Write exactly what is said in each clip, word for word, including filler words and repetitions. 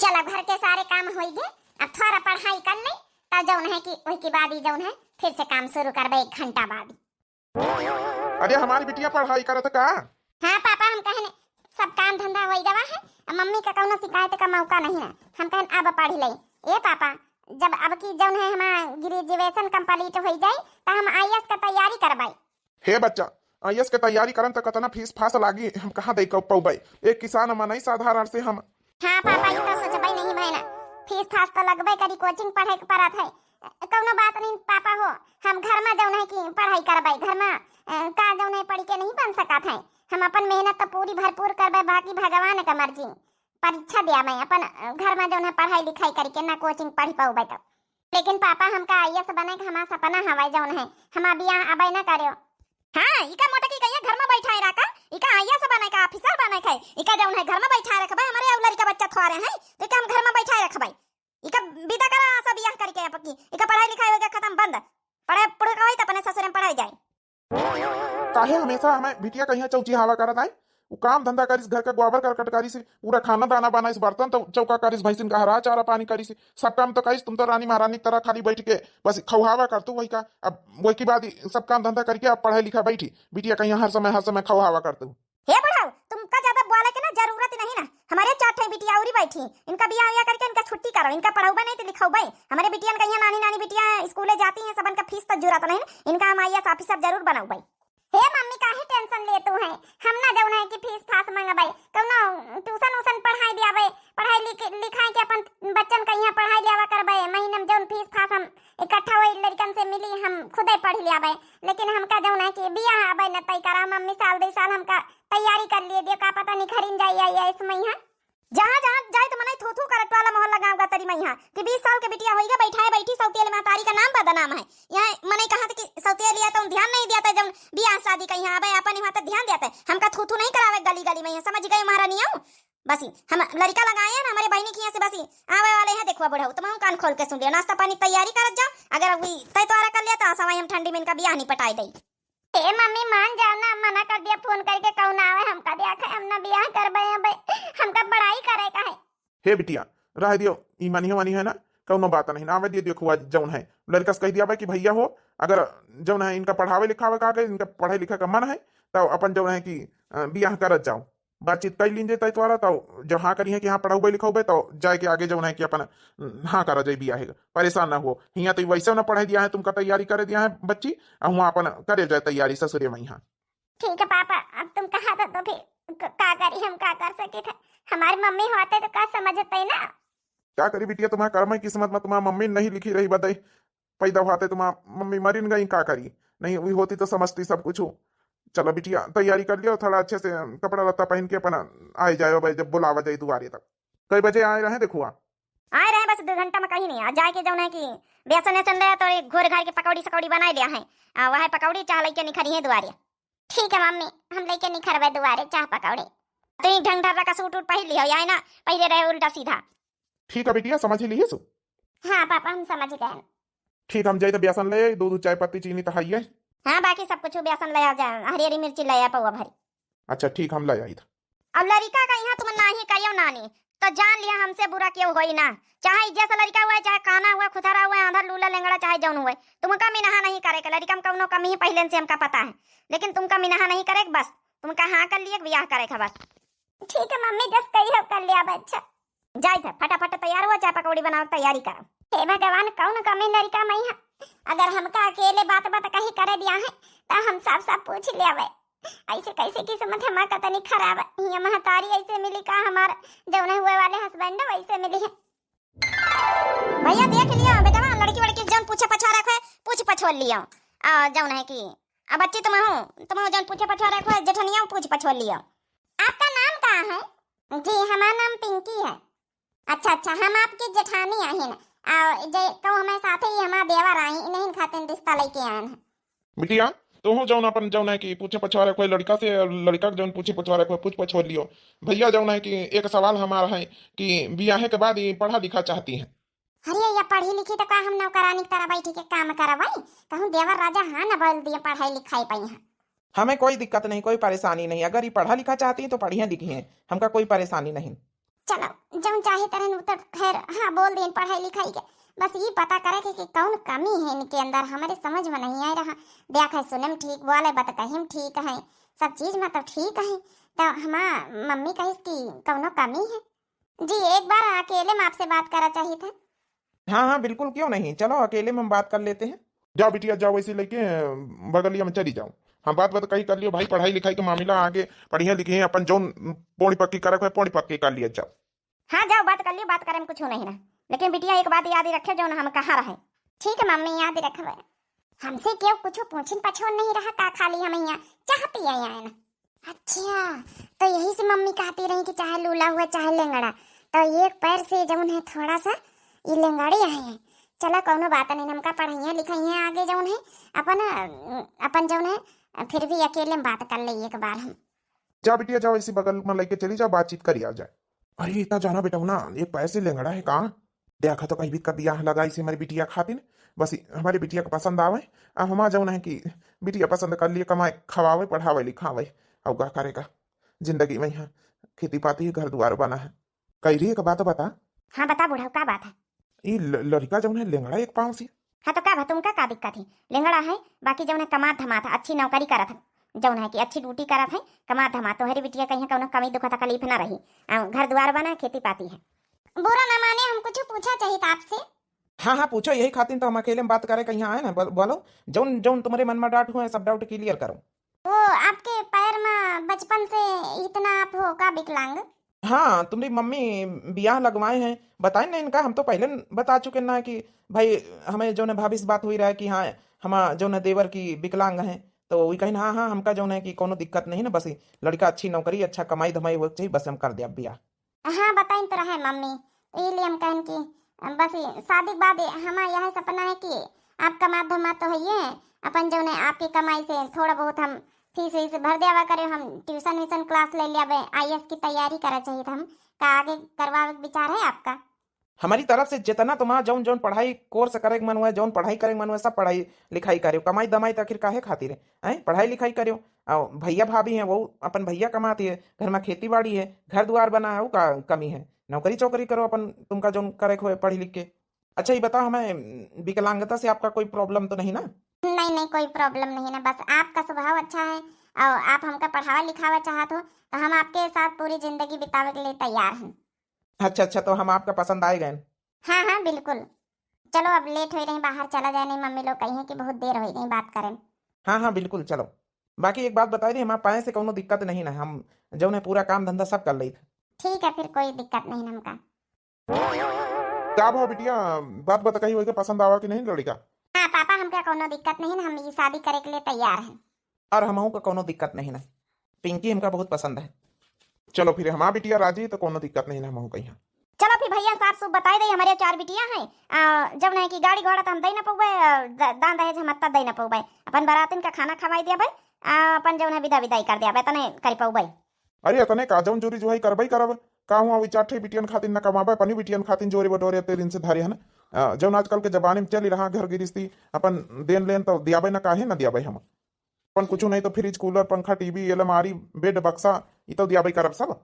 चल, अब घर के सारे काम होई गए, अब थोड़ा पढ़ाई कर ले, तब जौन है कि वही के बाद ही जौन है फिर से काम शुरू करबे एक घंटा बाद ही। अरे, हमारी बिटिया पढ़ाई करत का? हाँ पापा, हम कहने सब काम धंधा होई गवा है, अब मम्मी का कौनो शिकायत का मौका नहीं है। हम कहन अब पढ़ ले। ए पापा, जब अब की जौन है हमार ग्रेजुएशन कंप्लीट होई जाई, त हम आईएएस का तैयारी करबाई। हे बच्चा, आईएएस के तैयारी करन त कतना फीस फास लागी, हम कहाँ दे क-, पौबै? एक किसान मनई साधारण से हम। हाँ पापा, ई तो सोचबै नहीं भैना, फीस फास तो लगबै करी, कोचिंग पढ़े के पड़त है। कौनो बात नहीं पापा हो, हम घर में जौन है कि पढ़ाई करबै, घर में, अ, का जौन है पढ़ के नहीं बन सकत है। हम अपन मेहनत तो पूरी भरपूर करबै, बाकी भगवान का मर्जी। परीक्षा दिया मैं अपन, अ, घर में जौन है पढ़ाई लिखाई करके ना कोचिंग पढ़ पौबै तो। लेकिन पापा, हमका आईएएस बने के हमार सपना हवै जौन है, हमार बियाह अबै न करियो। हाँ, इका मोटकी कहिया घर में बैठाए रखा, इका आईएएस बने का, ऑफिसर बने का, इका जौन है घर में बैठाए रखबै, हमरे अउ लड़का बच्चा थोड़े हैं, तो इका हम घर में बैठाए रखबै। इका विदा करा सब बियाह करके अब की, इका पढ़ाई लिखाई हो गया खत्म बंद, पढ़े पढ़े का होई तो अपने ससुरे में पढ़ाई जाए। काहे हमेशा हमें बिटिया कहिया चौचिहावा करत आए? उ काम धंधा करिस, घर का गोबर करकट करिस, पूरा खाना दाना बनाइस, बर्तन तो चौका करिस, भैंसिन का हरा चारा पानी करिस, सब काम तो करिस। तुम तो रानी महारानी की तरह खाली बैठ के बस खौहावा करतू वही का। अब वही के बाद ही सब काम धंधा करके अब पढ़ाई लिखा बैठी, बिटिया कहिया हर समय हर समय खौहावा करतू। हे बुढ़ऊ, तुमका ज्यादा बोले के ना जरूरत नहीं ना। हमारे चार ठे बिटिया औरी बैठी, इनका बियाह उयाह करके इनका छुट्टी करो, इनका पढ़ौबे नहीं तो लिखौबे। हमारे बिटियन का यहाँ नानी नानी बिटिया हैं, स्कूले जाती हैं, सबन का फीस तो जुरत नहीं ना, इनका हम आईएएस ऑफिसर जरूर बनौबे। हे मम्मी, काहे टेंशन लेतू है? हम ना जौन है कि फीस फास मंगबे, कौनो ट्यूशन उशन पढ़ाई दियाबे, पढ़ाई लिख-, लिखाई के अपन बच्चन का यहाँ पढ़ाई लियावा करबे। महीने में जौन फीस फास हम इकट्ठा होई लड़कन से मिली, हम खुदे पढ़ लियाबे। लेकिन हमका जौन है कि बियाह अबै न तय करा मम्मी, साल दो साल हमका तैयारी कर लिए दियो, का पता निखरिन जाई आईएएस में यहाँ। जहाँ जहाँ जाए तो मनई थू थू करत वाला मोहल्ला गाँव का तरी में यहाँ कि बीस साल के बिटिया होइगा बैठाए बैठी सौतेल महतारी का नाम बदनाम है। यहाँ मनई कहा था कि सौतेलिया तो ध्यान नहीं दिया था, जब बियाह शादी का यहाँ अबै अपन यहाँ तो ध्यान दिया था। हमका थू थू नहीं करावे गली गली में यहाँ, समझ गए महारानी हो? बसी हम लड़का लगाए हैं ना हमारे बहिनी की यहाँ से, बसी आवे वाले हैं, देखुआ बुढ़ऊ, तुम कान खोल के सुन लियो, नाश्ता पानी तैयारी करत जाओ। अगर अभी तय तोरा कर लिया तो सवाई हम ठंडी में इनका बियाह नहीं पटाए दई। ए मम्मी, मान जाओ ना, मना कर दिया फोन करके, कौन आवे, हमका दिया खाए, हम ना बियाह करबे अबे, हमका पढ़ाई करे का है। हे बिटिया, रह दियो, ई मनिया वनिया है ना, कौनो बात नहीं ना, आवे दियो, देखुआ जौन है, लड़का से कह दिया बे कि भैया हो, अगर जौन है इनका पढ़ावे लिखावे का, अगर इनका पढ़े लिखे का मन है, तो अपन जौन है कि, अ, बियाह करत जाओ। बातचीत कर लीन जे तय तोरा, तो जब हाँ करिहे कि हाँ पढ़ौबे लिखौबे, तो जाए के आगे जौन है कि अपन, अ, हाँ करा जाए बियाह के। परेशान ना हो, हियाँ तो वैसे ना पढ़े दिया है, तुमका तैयारी करे दिया है बच्ची, और हुआँ अपन करे जाए तैयारी ससुरे में यहाँ। ठीक है पापा, अब तुम कहा था तो फिर क-, का करी, हम का कर सके थे? हमारी मम्मी होते तो का समझते ना। का करी बिटिया, तुम्हारा कर्म है, किस्मत में तुम्हारा मम्मी नहीं लिखी रही बदई, पैदा होते तुम्हारा मम्मी मरिन गई, का करी? नहीं हुई होती तो समझती सब कुछ। चलो बिटिया, तैयारी कर लियो, थोड़ा अच्छे से कपड़ा लत्ता पहन के अपन आए जाओ भाई, जब बुलावा जाए दुआरे तक। कई बजे आए रहे देखुआ? आए रहे बस दो घंटा में, कहीं नहीं आ जाए के जौन है कि बेसन वेसन ले तो एक घोर घार के पकौड़ी सकौड़ी बनाए लिया है, आ वह पकौड़ी चाह लेके निखरी है दुआरे। ठीक है मम्मी, हम लेके निखरबे दुआरे चाह पकौड़े। तू ढंग ढर्रा का सूट उट पहिर लिहो, आए ना पहिरे रहे उल्टा सीधा। ठीक है बिटिया, समझ ही लिहे सु। हाँ पापा, हम समझ गए। ठीक, हम जाई तो बेसन ले आई, दूध, चाय पत्ती, चीनी तो हइये। हाँ, बाकी सब कुछ बेसन ले आ जा, हरी हरी मिर्ची ले आ पौवा भरी। अच्छा ठीक, हम ले आई तो। अब लड़िका का यहाँ तुम नाही करियो नानी, तो जान लिया हमसे बुरा केहू होई ना। चाहे इज्जत से लड़िका हुआ, चाहे काना हुआ, खुथरा हुआ, आंधर लूला लेंगड़ा, चाहे जौन हुआ, तुमका मिनहा नहीं करे के। लड़िका में कौनो कमी है पहले से हमका पता है, लेकिन तुमका मिनहा नहीं करे के, बस तुमका हाँ कर लिए, बियाह करे के बस। ठीक है मम्मी, जस कही हो कर लिया बच्चा। जाई थे फटाफट तैयार हुआ, चाय पकौड़ी बनावे के तैयारी करो। हे भगवान, कौन कमी लड़िका में है? अगर हमका अकेले बात बात कही करे दिया है, तो हम सब सब पूछ लिया। ऐसे कैसे किस्मत हमार कतनी खराब है। ये महतारी ऐसे मिली का हमार, जौन हुए वाले हस्बैंड वैसे मिली है। भैया देख लिया बेटवा, लड़की वड़की जौन पूछे पछवा रखे, पूछ पछवा लियो। आ जौन है कि, आ बच्ची तुम हो, तुम हो जौन पूछे पछवा रखे, जेठनिया पूछ पछवा लियो। आपका नाम का है? जी, हमारा नाम पिंकी है। अच्छा, अच्छा, हम आपकी जेठानी आहिन। आ, जे कहू हमारे साथे ही हमारा देवर आई, इन्हीं खातिर रिश्ता लेके आए हैं। बिटिया, तोहू जौन अपन जौन है कि पूछे पछवारे कोई लड़का से, लड़का के जौन पूछे पछवारे कोई पूछ पछोर लियो। भैया जौन है कि एक सवाल हमारा है कि बियाहे के बाद ही पढ़ा लिखा चाहती है। अरे, या पढ़ी लिखी तो का हम नौकरानी की तरह बैठी के काम करवाई? कहूँ देवर राजा हाँ न बोल दिए पढ़ाई लिखाई पे यहाँ। हमें कोई दिक्कत नहीं, कोई परेशानी नहीं। अगर ये पढ़ा लिखा चाहती हैं तो पढ़िए लिखिए, हमका कोई परेशानी नहीं। चलो, जौन चाहे तरह उ तो खैर, हाँ, बोल देन पढ़ाई लिखाई के। बस ई पता करे के कि कौन कमी है इनके अंदर, हमरे समझ में नहीं आए रहा। देखे सुने में ठीक, बोले बतकही में ठीक है, सब चीज में तो ठीक है। तो हमार मम्मी कहिस कि कौनो कमी है। जी, एक बार अकेले में आपसे बात करा चाहित है। हाँ, हाँ, बिल्कुल, क्यों नहीं, चलो अकेले में हम बात कर लेते हैं। जाओ बिटिया, जाओ, वैसे लेके बगलिया में चली जाओ। हाँ, बात बात कही कर लियो भाई, पढ़ाई लिखाई के मामला आगे बढ़िया लिखे, अपन जौन पोड़ी पक्की करे के होए, पोड़ी पक्की कर लिया जाओ। हाँ, जाओ, बात कर लियो, बात करे में कुछ नहीं रहा, लेकिन बिटिया एक बात याद ही रखे, जौन हम कहा रहे। ठीक है मम्मी, याद रखबे। हमसे केहू कुछ पूछिन पछोन नहीं रहा का, खाली हम यहाँ चाह पिए आए ना। अच्छा, तो यही से मम्मी कहती रही कि चाहे लूला हुआ चाहे लेंगड़ा, तो एक पैर से जौन है थोड़ा सा ये लेंगड़े आए हैं। चलो कौनो बात नहीं, हमका पढ़ाइए लिखाइए आगे जौन है अपन, अपन जौन है फिर भी अकेले में बात कर ले एक बार हम। जा बिटिया जाओ, इसी बगल में लेके चली जाओ, बातचीत करी आ जाए। अरे इतना जाना बेटा ना, एक पैर से लेंगड़ा है का? देखा तो कहीं भी का बियाह लगा इसे हमारी बिटिया खातिर, बस हमारी बिटिया को पसंद आवे। अब हमार जौन है कि बिटिया पसंद कर लिए, कमाए खवावे पढ़ावे लिखावे, और का करेगा जिंदगी में यहाँ खेती पाती है, घर दुआर बना है। कई रही एक बात बता। हाँ बता बुढ़ऊ, का बात है? ई ल-, लड़का जौन है लेंगड़ा एक पाँव से। हाँ तो का बा, तुमका का दिक्कत है? लेंगड़ा है, बाकी जौन है कमात धमात है, अच्छी नौकरी करत है, जौन है कि अच्छी ड्यूटी करत है, कमात धमात, तोहरी बिटिया कहीं कौनो कमी दुख तकलीफ ना रही। आ, घर दुआर बना, खेती पाती है। बुरा ना माने, हम कुछ पूछा चाहित आपसे। हाँ हाँ पूछो, यही खातिर तो हम अकेले में बात करे कहीं आए ना। बोल-, बोलो, जौन जौन तुम्हारे मन में डाउट हुए सब डाउट क्लियर करो। वो आपके पैर में बचपन से इतना आप हो का विकलांग? हाँ, तुम्हारी मम्मी बियाह लगवाए हैं, बताए ना इनका, हम तो पहले न बता चुके ना कि भाई हमें जौन है भाभी से बात हुई रहा है कि हाँ हम जौन है देवर की विकलांग हैं, तो वही कहीं हाँ हाँ हमका जौन है कि कोनो दिक्कत नहीं ना, बस ये लड़का अच्छी नौकरी अच्छा कमाई धमाई हो चाहिए, बस हम कर दे अब बियाह। हाँ बताइन तो रहे मम्मी, तो ये लिए हम कहन कि बस ये शादी के बाद हमारा यह सपना है कि आप कमात धमात तो है, अपन जौन है आपकी कमाई से थोड़ा बहुत हम फीस वीस भर देवा करे, हम ट्यूशन व्यूशन क्लास ले लियाबे, आईएएस की तैयारी करा चाहिए था हम। का आगे करवावे के विचार है आपका? हमारी तरफ से जितना तुम्हारा जौन जौन पढ़ाई कोर्स करे के मन हुआ, जौन पढ़ाई करे के मन हुआ, सब पढ़ाई लिखाई करियो। कमाई दमाई तो आखिर काहे खातिर है, हैं? पढ़ाई लिखाई करियो। और भैया भाभी हैं, वो अपन भैया कमाती है, घर में खेती बाड़ी है, घर दुआर बना है, वो का कमी है? नौकरी चौकरी करो अपन, तुमका जौन करे के होए पढ़ लिख के। अच्छा ये बताओ हमें, विकलांगता से आपका कोई प्रॉब्लम तो नहीं ना? नहीं नहीं, कोई प्रॉब्लम नहीं ना, बस आपका स्वभाव अच्छा है और आप हमका पढ़ावा लिखावा चाहत हो, तो हम आपके साथ पूरी जिंदगी बितावे के लिए तैयार हैं। अच्छा अच्छा, तो हम आपका पसंद आए गए। हाँ हाँ बिल्कुल। चलो अब लेट हो रही, बाहर चला जाए, नहीं मम्मी लोग कही कि बहुत देर हो रही बात करें। हाँ हाँ बिल्कुल चलो। बाकी एक बात बताई दी, हमारे पाए से कोनो दिक्कत नहीं ना, हम जौन है पूरा काम धंधा सब कर लेत। ठीक है, फिर कोई दिक्कत नहीं ना हमका। का भा बिटिया, बात बतकही होई के पसंद आवा कि नहीं लड़का? हाँ पापा, हमका कोनो दिक्कत नहीं ना, हम ई शादी करे के लिए तैयार हैं। और हमहू का कोनो दिक्कत नहीं ना, पिंकी हमका बहुत पसंद है। चलो फिर हमार बिटिया राजी तो कोनो दिक्कत नहीं ना, हमहू कहिया। चलो फिर भैया साफ सुफ बताई दे, हमारे चार बिटिया हैं, आ, जब नहीं कि गाड़ी घोड़ा तो हम दे ना पउबे, आ, द-, दान दहेज हम अत्ता दे ना पउबे, अपन बरातिन का खाना खवाई दिया भाई, आ, अपन जौन है विदा विदाई कर दिया भाई, तने कर पउबे। अरे अतने का, जौन जोरी जुहाई करबई करब। का हुआ, वही चार ठे बिटियन खातिर न कमाबे, अपनी बिटियन खातिर जोरे बटोरे अते दिन से धरे है ना। अ, जौन आजकल के जमाने में चली रहा घर गिरस्ती, अपन देन लेन तो दियाबे ना, काहे ना दियाबे हम। अपन कुछ नहीं तो फ्रिज, कूलर, पंखा, टीवी, अलमारी, बेड, बक्सा, ई तो दियाबे करब सब।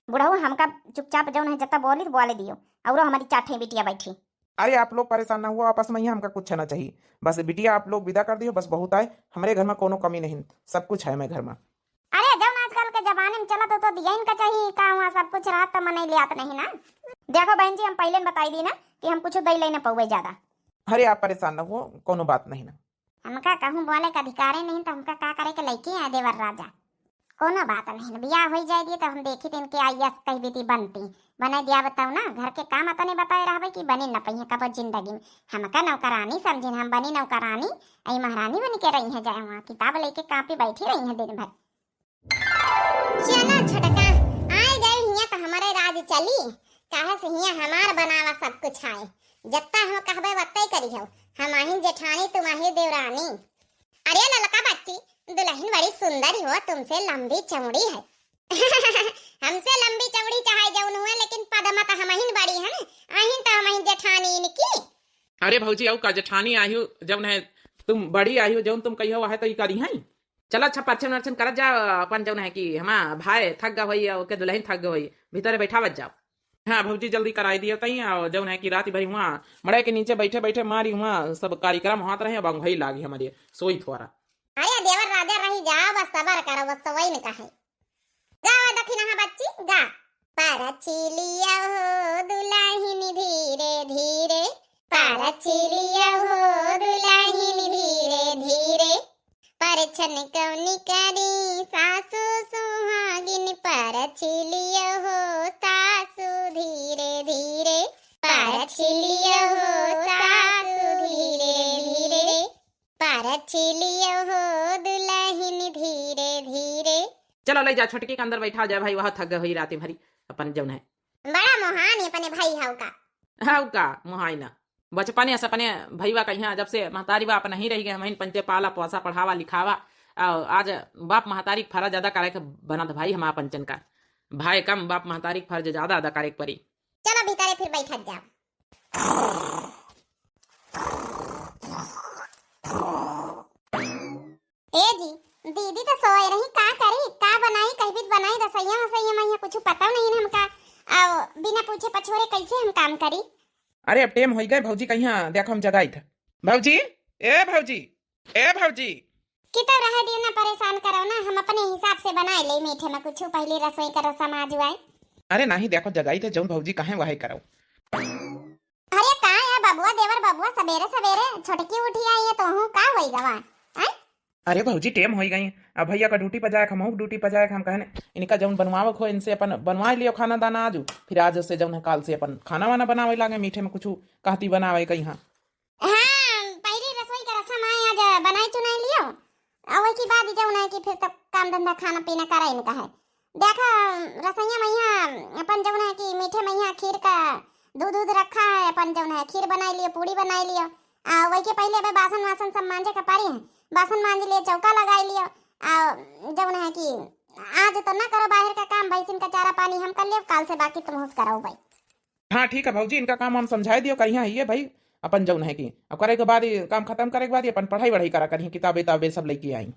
बुढ़ऊ, हमका चुपचाप जौन है जत्ता बोली तो बोले दियो, औरो हमारी चार ठे बिटिया बैठी। अरे आप लोग परेशान ना हुआ, आपस में ही हमका कुछ ना चाहिए। बस बिटिया आप लोग विदा कर दियो, बस बहुत आए। हमरे घर में कोनो कमी नहीं, सब कुछ है मैं घर में। अरे जौन आजकल के जमाने में चलत हो तो दियन का चाहिए, का हुआ सब कुछ रहत तो मनई लियात नहीं ना। देखो बहन जी, हम पहले न बताई दी ना कि हम कुछ दई ले न पउबे ज्यादा। अरे आप परेशान ना हुआ, कोनो बात नहीं ना। हमका कहूँ बोले के अधिकारे नहीं तो हमका का करे के लइके आए देवर राजा। कोनो बात नहीं, बियाह होई जाए दिए तो हम देखी दिन के आईएएस कह बीती बनती। बने दिया बताओ ना, घर के काम अतने बताए रहबे कि बने न पइहे कबो जिंदगी में। हमका नौकरानी समझिन, हम बनी नौकरानी, आई महारानी बन के रही है जाए वहाँ, किताब लेके कापी बैठी रही है दिन भर। चलो छोटका, आए गए हिया तो हमारे राज चली, काहे से हिया हमार बनावा सब कुछ आए, जत्ता हम कहबे वत्ते करी हो, हम आहिन जेठानी तुम आहियो देवरानी। अरे ललका बच्ची, दुल्हन बड़ी सुंदर हो, तुमसे लंबी चौड़ी है। हमसे लंबी चौड़ी चाहे जौन हुए, लेकिन पद में तो हमहिन बड़ी है ना, आहिन तो हमहिन जेठानी इनकी। अरे भौजी, आऊ का जेठानी आयु जौन है, तुम बड़ी आयु जौन तुम कहियो है तो ई करी है। चलो अच्छा, परछन वरछन करत जा अपन, जौन है कि हमा भाई थक गा होई, ओके दुल्हन थक गा होई, भीतरे बैठावत जाओ। हाँ भौजी, जल्दी कराई दियो तई, और जौन है कि रात भरी हुआ मड़ई के नीचे बैठे बैठे मारी हुआ सब कार्यक्रम होत रहे, अब अंगही लागी हमरे सोई थोड़ा। अरे देवर राजा रही जाओ, बस सबर करो, बस सोई न कहे। गावा दखिनहा बच्ची, गा। परछी लिया हो दुलहिन धीरे धीरे, परछी लिया हो दुलहिन धीरे धीरे, परछन कौनी करी सासु सुहागिन, परछी लिया हो सासु धीरे धीरे, परछी लिया हो सासु धीरे धीरे, परछी लिया हो दुलहिन धीरे धीरे। चलो ले जा छोटकी के अंदर बैठा जाए भाई, वह थक गए हुई रात भरी अपन जौन है। बड़ा मोहान है अपने भाई हाउ का। हाउ का मोहाई ना, बचपने से अपने भईवा कहिया जब से महतारी बाप नहीं रही गए, हमहिन पंचे पाला पोसा पढ़ावा लिखावा, और आज बाप महतारी के फर्ज अदा करे के बनत भाई हमार पंचन का। भाई कम बाप महतारी के फर्ज ज्यादा अदा करे के पड़ी। चलो भीतरे फिर बैठत जाओ। ए जी, दीदी तो सोए रही, का करी, का बनाई, कहबित बनाई, रसोइया वसोइया में यहाँ कुछ पता नहीं हमका। आओ, बिना पूछे पछोरे कैसे हम काम करी? अरे अब टेम होई गए भौजी, कहिया देखो हम जगाई था। भौजी, ए भौजी, ए भौजी। कितौ रहे दियो ना, परेशान करो ना, हम अपने हिसाब से बनाए ले मीठे में कुछ, पहले रसोई का रसम आजु आए। अरे नाही, देखो जगाई थे जौन भौजी कहे वही करो। अरे का है बबुआ, देवर बबुआ, सबेरे सबेरे छोटकी उठी आई है, तोहू का होई गवा? हैं? अरे भौजी, टेम होई गई, अब भैया का ड्यूटी पर जाए, हमहू ड्यूटी पर जाए, हम कहने इनका जौन बनवावक हो इनसे अपन बनवा लियो खाना दाना आजू, फिर आज से जौन है काल से अपन खाना वाना बनावे लागे, मीठे में कुछ कहती बनावे कहीं। हाँ, पहले रसोई का रसम आए, आज बनाई चुनाई लियो, और वही के बाद जौन है कि फिर तब काम धंधा खाना पीना करे इनका है। देखा, रसोइया मैया अपन जौन है कि मीठे मैया खीर का दूध दूध रखा है, अपन जौन है खीर बनाई लियो, पूड़ी बनाई लियो। आ वही के पहले अबे बासन वासन सब मांजे का पारी है, बासन मांज लियो, चौका लगाई लियो। आ जौन है कि आज तो ना करो बाहर का काम, भैंसिन का चारा पानी हम कर लियो, काल से बाकी तुम हुस कराओ भाई। हाँ ठीक है भौजी, इनका काम हम समझाए दियो, करिहा है ये भाई अपन जौन है कि अब करे के बाद ये काम खत्म करे के बाद ये अपन पढ़ाई वढ़ाई करा करिहा, किताबें ताबें सब लेके आई।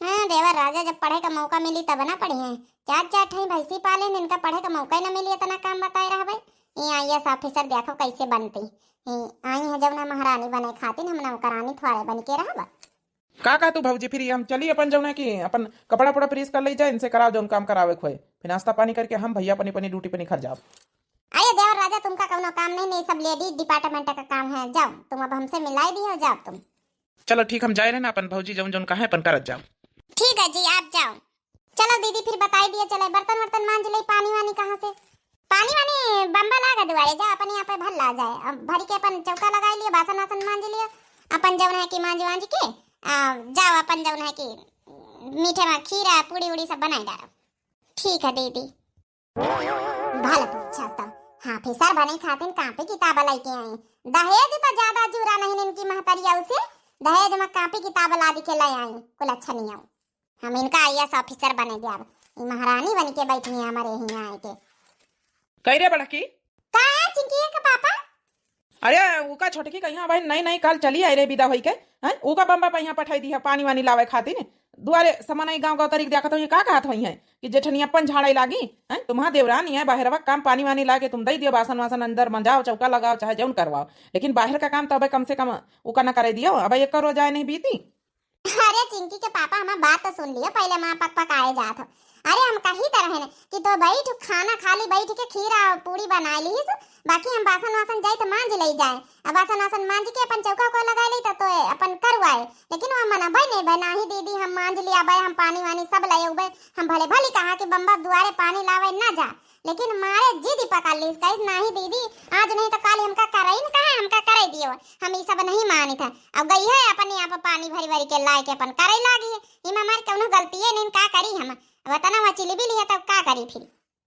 हाँ देवर राजा, जब पढ़े का मौका मिली तब ना पढ़ी है। चार चार ठई भैंसी पाले, इनका पढ़े का मौका ही ना मिली, इतना काम बताए रहबे। ये आईएएस ऑफिसर देखो कैसे बनती। ये आई है जौन है महारानी बने खातिर, हम नौकरानी थोड़े बन के रहबा। का कहा तू भौजी, फिर हम चली अपन जौन है कि अपन कपड़ा उपड़ा प्रेस कर ले जाए, इनसे कराओ जौन काम करावे खोए, फिर नाश्ता पानी करके हम भैया अपनी अपनी ड्यूटी पे निकल जाओ। अरे देवर राजा, तुमका कौनो काम नहीं, नहीं सब लेडीज डिपार्टमेंट का काम है, जाओ तुम अब हमसे मिलाई दियो, जाओ तुम। चलो ठीक, हम जाए रहे ना, अपन भौजी जौन जौन कहे अपन करत जाओ। ठीक है जी, आप जाओ। चलो दीदी, फिर बताई दिए चले, बर्तन वर्तन मांज ले, पानी वानी कहाँ से? पानी वानी बम्बा लागा दुआरे, जा अपन यहाँ पे भर ला जाए, अब भरी के अपन चौका लगाई लियो, बासन वासन मांज लियो, अपन जौन है कि मांज वांज के आ, जाओ अपन जौन है कि मीठे में खीरा पूड़ी उड़ी सब बनाई डालो। ठीक है दीदी। भल पूछा तो, हाँ, फिसर बने खातिर कापी किताब लेके आई। दहेज तो ज्यादा जुरा नहीं इनकी महतरिया उसे, दहेज में कापी किताब लाद के ले आई, कुल अच्छा नहीं आऊ। हम इनका आईएएस ऑफिसर बने द्याब, ई महारानी बन के बैठी हैं हमारे यहाँ आए के। कई रे बड़की? का है चिंकिया के पापा? अरे, उका छोटकी कहिया भाई नई नई काल चली आई रे विदा होई के, हैं? उका बम्बा पे यहाँ पठाई दी है पानी वानी लावे खातिर। दुआरे समनई गाँव गाँव तरीक देखत होई, का कहत होई है कि जेठनी अपन झाड़े लागी, हैं? तुम्हार देवरानी है, बाहरवा काम पानी वानी लाके तुम दई दियो, बासन वासन अंदर मंजाओ, चौका लगाओ, चाहे जौन करवाओ, लेकिन बाहर का काम तो अबे कम से कम उका न करे दियो, अब एक रोज आए नहीं बीती। अरे चिंकी के पापा, हमार बात तो सुन लियो, पहले माँ पक पक आए जात हो। अरे हम कही तो रहे न कि तो बैठ खाना खाली बैठ के खीरा पूड़ी बनाए लीस, बाकी हम बासन वासन जाई तो मांज ले जाए। अब बासन वासन मांज के अपन चौका को लगाए ली तो, तो अपन करवाए, लेकिन वो मना भाई नहीं भाई, नाही दीदी हम मांज लिया भाई, हम पानी वानी सब ले भाई। हम भले भली कहा कि बम्बा दुआरे पानी लावे ना जा, लेकिन मारे जिद पकड़ लीस, कहिस नाही दीदी, आज नहीं तो काल हमका करइन कहा, हमका करे दियो, हम ई सब नहीं मानित है। अब गई है अपने आप पानी भरी भरी के लाए के अपन करे लागी है। इमा हमारी कौनो गलती है नहीं, का करी हम? अब इतना वहाँ चिली बिली है तब का करी फिर?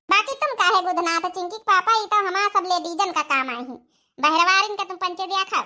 बाकी तुम काहे गुदनात चिंकी के पापा, ई तो हमार सब लेडीजन का काम आई है, बहरवारिन के तुम पंचे दिया खाओ।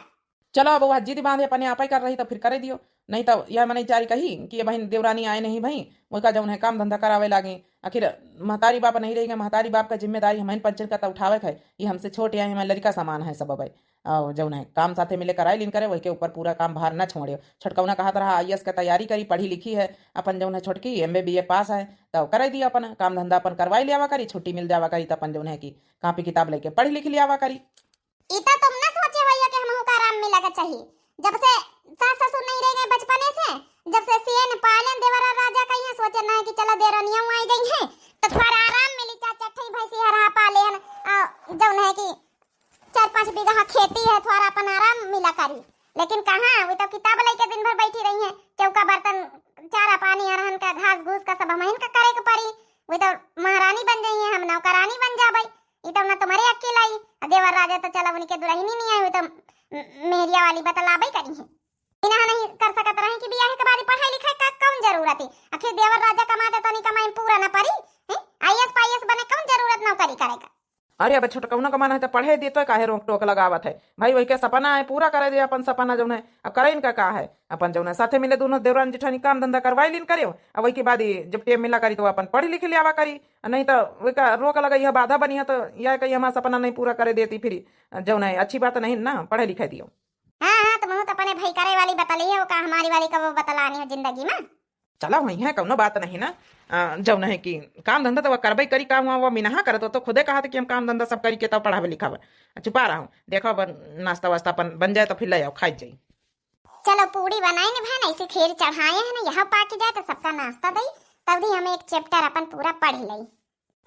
चलो, अब वह जिद बांधे अपने आपै कर रही, तो फिर करे दियो। नहीं तो यह मनई चारी कही कि ये बहिन देवरानी आए नहीं भई, वही का जौन है काम धंधा करावे लागी। आखिर महतारी बाप नहीं रही गए, महतारी बाप का जिम्मेदारी हमन पंचन का तो उठावे के है। ये हमसे छोट है, हमारे लड़का समान है सब भाई। और जौन है काम साथे मिले कराई लीन करे, वही के ऊपर पूरा काम भार न छोड़े। छोटकौना कहत रहा आईएएस का तैयारी करी, पढ़ी लिखी है, अपन जौन है छोटकी एमए बीए पास है, तो कराई दिया अपन काम धंधा अपन करवाई लियावा करी, छुट्टी मिल जावा करी, तो अपन जौन है कि कापी किताब लेके पढ़ी लिखी लियावा करी। ई तो तुम न सोचे होइया कि हमहू का आराम मिला के चाहिए। जब से सास ससुर नहीं रह गए बचपने से, जब से सियन पालन देवर और राजा का यहाँ सोचे ना है कि चलो देरनिया आई गई है, तो थोड़ा आराम मिली, चार चट्ठई भैंसी हरहा पाले हन, आ, जौन है कि चार पाँच बीघा खेती है, थोड़ा अपन आराम मिला करी। लेकिन कहाँ, वो तो किताब लेके दिन भर बैठी रही है, चौका बर्तन, चारा पानी, अरहन का घास घूस का सब हमहिन का करे के पड़ी। वो तो महारानी बन जाई है, हम नौकरानी बन जाबई। ई तो ना तुम्हारे अकेला आई, आ देवर राजा तो चला उनके दुल्हनी नहीं आई, वो तो म-, मेहरिया वाली बतलाबई करी है। इन्हा नहीं कर सकत रहे कि बियाह के बाद पढ़ाई लिखाई का कौन जरूरत है? आखिर देवर राजा कमाते तो नहीं कमाई पूरा ना पड़ी, हैं? आईएएस पाईएएस बने कौन जरूरत नौकरी करे का? अरे, अब छोटकौना का मन है तो पढ़े दे, तो काहे रोक टोक लगावत है? भाई, वही के सपना है, पूरा करे दे अपन सपना जौन है। अब करे इनका का है? अपन जौन है साथे मिले दोनों देवरान जेठानी काम धंधा करवाई लीन करे, अब वही के बाद ही जब टेम मिला करी तो अपन पढ़ी लिखी लियावा करी, नहीं तो वही का रोक लगई है, बाधा बनी है, तो यह कही हमारा सपना नहीं पूरा करे देती फिर, जौन है अच्छी बात नहीं ना, पढ़े लिखे दियो। हाँ, हाँ, तुम तो अपने भाई करे वाली बतली हो का, हमारी वाली का वो बतलानी हो जिंदगी में। चला वही है, कौनो बात नहीं ना। अ, जौन है कि काम धंधा तो वह करबे करी, काम वह, वह मिनहा करत हो, तो खुदे कहा था कि हम काम धंधा सब करी के तब पढ़ावे लिखावे। चुपा रहा हूँ, देखो अब नाश्ता वास्ता अपन बन जाए तो फिर ले आओ, खाई जाई। चलो पूड़ी बनाए ने भाई, ऐसे खीर चढ़ाए हैं ना, यह पाक जाए तो सबका नाश्ता दई, तब भी हम एक चैप्टर अपन पूरा पढ़ लई।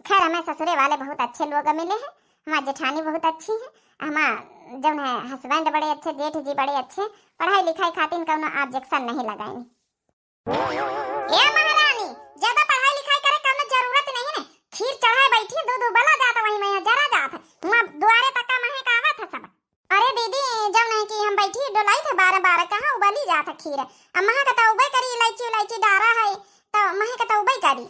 खैर, हमें ससुरे वाले बहुत अच्छे लोग मिले हैं, हमार जेठानी बहुत अच्छी है, हमार जौन है हस्बैंड बड़े अच्छे, जेठ जी बड़े अच्छे, पढ़ाई लिखाई खातिर कौनो ऑब्जेक्शन नहीं लगाइन। ए महारानी, ज्यादा पढ़ाई लिखाई करे कौनो जरूरत नहीं है, खीर चढ़ाए बैठी, दूध उबला जात वही में जरा जात है, वहाँ दुआरे तक का महक आवत है सब। अरे दीदी, जब नहीं कि हम बैठी डोलाई थे बारह बारह, कहाँ उबली जात है खीर, अब महा का तो उबे करी, इलायची उलायची डारा है, तो महा का तो उबे करी।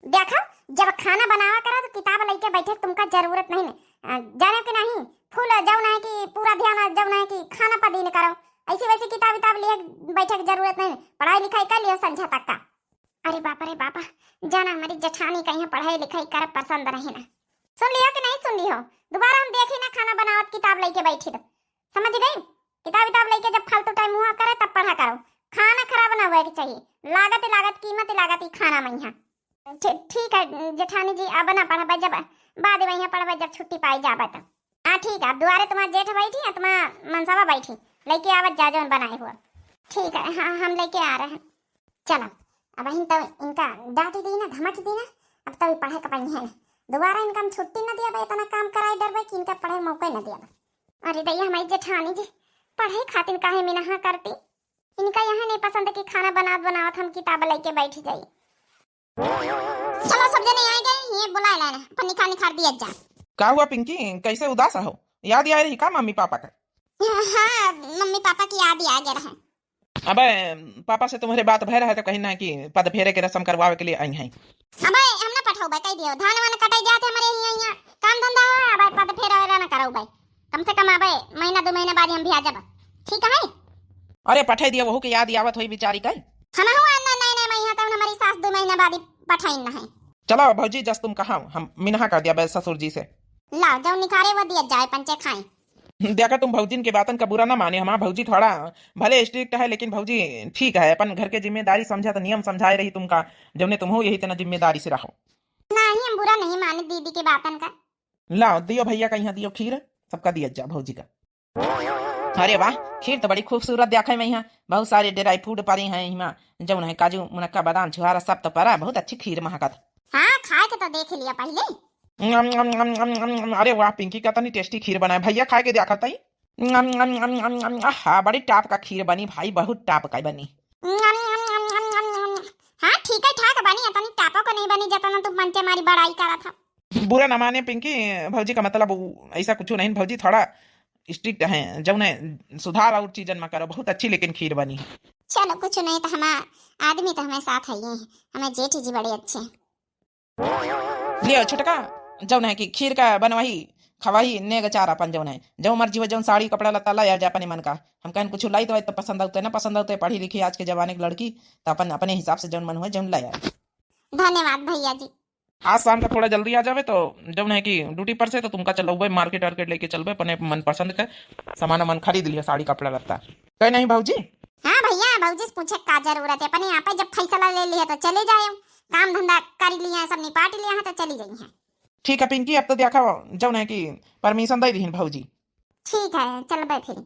देखो, जब खाना बनावा करा तो किताब लेके बैठे, तुमका जरूरत नहीं है। अ, जाने के नहीं, फुल जौन है कि पूरा ध्यान जौन है कि खाना पर दिन करो, ऐसी वैसी किताब विताब लिए बैठे की जरूरत नहीं है। पढ़ाई लिखाई कर लियो संझा तक का। अरे बाप रे बाप, जाना हमारी जेठानी का यहाँ पढ़ाई लिखाई कर पसंद नहीं ना। सुन लियो कि नहीं सुन लियो, दोबारा हम देखी ना खाना बनावत किताब लेके बैठी तो, समझ गई? किताब विताब लेके जब फालतू टाइम हुआ करे तब पढ़ा करो, खाना खराब ना हुए के चाहिए, लागत लागत कीमत लागत ही खाना में यहाँ। ठी-, ठीक है जेठानी जी, अब ना पढ़बे, जब बाद में यहाँ पढ़बे, जब छुट्टी पाई जाबे तब। हाँ ठीक है, अब दुआरे तुम्हार जेठ बैठी है, तुम्हार मनसवा बैठी, लेके आवत जा जौन बनाए हुआ। ठीक है, हाँ हम लेके आ रहे हैं। चला, अब इन तो इनका डांट दी ना, धमक दी ना, अब तो ये पढ़े के पड़ी है ना। दोबारा इनका हम छुट्टी न दिया, इतना काम कराई डरबे कि इनका पढ़े मौका न दिया। अरे दैया, हमारी जेठानी जी पढ़े खातिर काहे मिनहा करती, इनका यहाँ नहीं पसंद कि खाना बनावत बनावत हम किताब लेके बैठ जाई। चलो सब जने आ गए, ये बुलाए लाना, अपन निखार निखार दिया जा। का हुआ पिंकी, कैसे उदास हो? याद आए रही का मम्मी पापा का? हाँ, मम्मी पापा की याद ही आ गया रहा। अबे, पापा से तुम्हारे बात भय रहा तो कहीं ना कि पद फेरे के रस्म करवावे के लिए आई हैं। अबे, हम ना पठौबे, कह दियो, धान वान कटाई जात है हमारे यहाँ, यहाँ काम धंधा हो, अबे पद फेरा वेरा ना करौबे। कम से कम अबे महीना दो महीना बाद हम भी आ जाबे, ठीक है? अरे पठाई दिया, वहू के याद ही आवत होई बेचारी का। हम हुआ ना, नहीं नहीं, मैं यहाँ तो हमारी सास दो महीना बाद ही पठाई ना है। चलो भौजी, जस तुम कहा, हम मिनहा कर दिया बे ससुर जी से। लाओ, जौन निखारे वो दिया जाए, पंचे खाएं। देखा, तुम भौजिन के बातन का बुरा ना माने, हमार भौजी थोड़ा भले स्ट्रिक्ट है, लेकिन भौजी ठीक है, अपन घर के जिम्मेदारी समझा तो नियम समझाए रही तुमका, जौने तुम हो यही तना जिम्मेदारी से रहो। नहीं, हम बुरा नहीं माने दीदी के बातन का। लाओ, दियो भैया का यहाँ दियो खीर, सबका दिया जा भौजी का। अरे वाह, खीर तो बड़ी खूबसूरत देखे में यहाँ, बहुत सारे ड्राई फ्रूट पड़े हैं, हिमा जौन है काजू, मुनक्का, बादाम, छुहारा सब तो पड़ा, बहुत अच्छी खीर महकत। हाँ, खाए के तो देख लिया पहले। अरे वाह पिंकी, का तनी टेस्टी खीर बनाए, भैया खाए के देखा तई। आहा, बड़ी टाप का खीर बनी भाई, बहुत टाप का बनी। हाँ, ठीक है ठाक बनी, इतनी टापो को नहीं बनी जितना तुम पंचे मारी बड़ाई करा था। बुरा ना माने पिंकी, भौजी का मतलब उ, ऐसा कुछ नहीं, भौजी थोड़ा स्ट्रिक्ट है, जौने सुधार और चीजन में करो, बहुत अच्छी लेकिन खीर बनी। चलो कुछ नहीं, तो हमार आदमी तो हमारे साथ है ही, हमारे जेठ जी बड़े अच्छे हैं। लियो छोटका, जौन है कि खीर का बनवाही खवाही नेग चार अपन जौन है, जौन मर्जी हो, जौन साड़ी कपड़ा लत्ता ला या जा अपने मन का। हम कहन कुछ लाई तो, तो पसंद आउते ना पसंद आउते, पढ़ी लिखी आज के जमाने के लड़की, तो अपन अपने हिसाब से जौन मन हुए जौन ला यार। धन्यवाद भैया जी। आज शाम का थोड़ा जल्दी आ जावे तो जौन है कि ड्यूटी पर से तो तुमका चलौबे मार्केट वार्केट लेके चलबे, अपने मन पसंद के सामान वामान खरीद लिया, साड़ी कपड़ा लत्ता। कहे नहीं भौजी? हाँ भैया, भौजी से पूछे का जरूरत है, अपने यहाँ पे जब फैसला ले लिया तो चले जाए, काम धंधा कर लिया है, सब निपाट लिया है तो चली जाई है। ठीक है पिंकी, अब तो देखा जौन है कि परमिशन दे दीहिन भौजी। ठीक है, चलबे फिर।